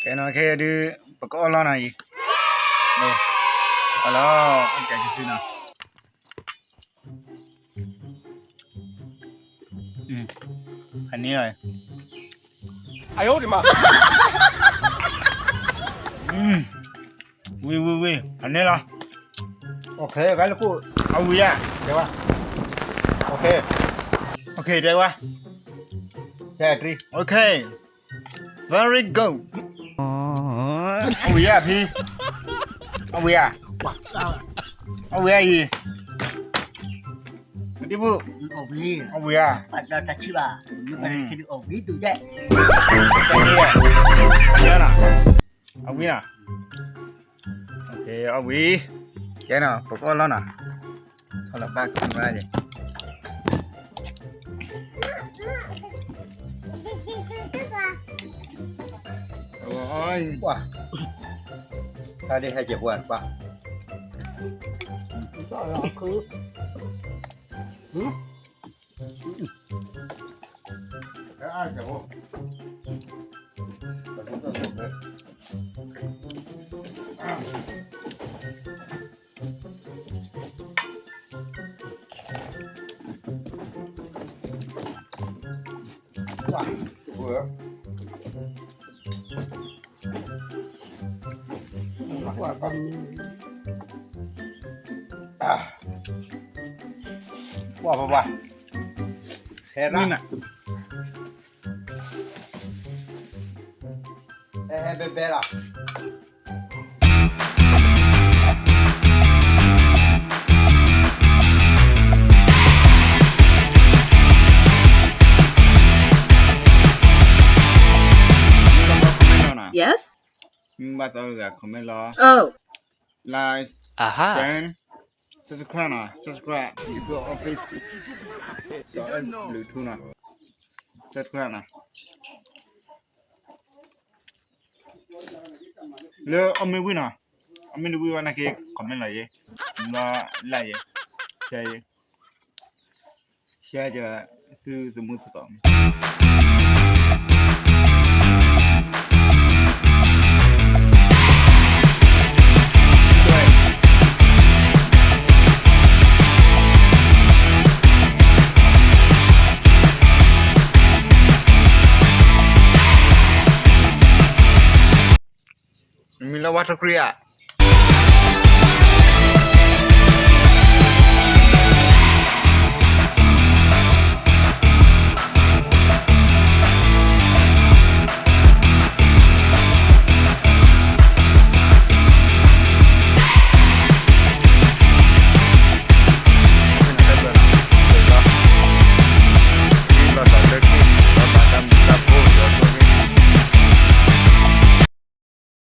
ကဲနီၤ ခဲဒုး ပကအီၣ်လီၢ်နီၤအံၤ, အီၣ်လီၢ် အကဲကသ့နီၤ, အန့ၣ်လီၤ, ဝံၤ ဝံၤ ဝံၤ အန့ၣ်လီၤ, အဝံၤဧါ, တဲဝဲ, very good, အဝံၤဧါဖံ, အဝံၤဧါ, အဝံၤဧါအံၤ, ဒံဘူ, အဝံၤဧါ, အဝံၤဧါ, အဝံၤနီၤ, အဝံၤနီၤ, ကဲနီၤ ပကအီၣ်လီၢ်နီၤ, ထီၣ်လီၤဘၣ်ကမၣ်ယဲၢ် ကွၢ်, တၢ်ဒ်ဟဲက့ၤပှၤတပၢ်, ပှၤပှၤပှၤ, ဟဲရၣ်, ဟဲဟဲဘဲဘဲလီၤ. Yes. မ့ၢ်ဘၣ်သီတဂၤ comment လီၤ. Oh. Like, share, subscribe နီၤ, subscribe ယဖု office, စီၤအဲၣ်ဘျုးထူနီၤ, subscribe နီၤ. လၢအီၣ်မ့ၢ်ဝံၤနီၤ, အီၣ်မ့ၢ်တဝံၤဘၣ်နာ်က့ comment လီၤယဲၢ်, ဘျီ like ယဲၢ်, share ယဲၢ်, share ကသုသမူသကိး မ့ၢ်လၢဝါထီၣ်ခရံာ်ဧါ.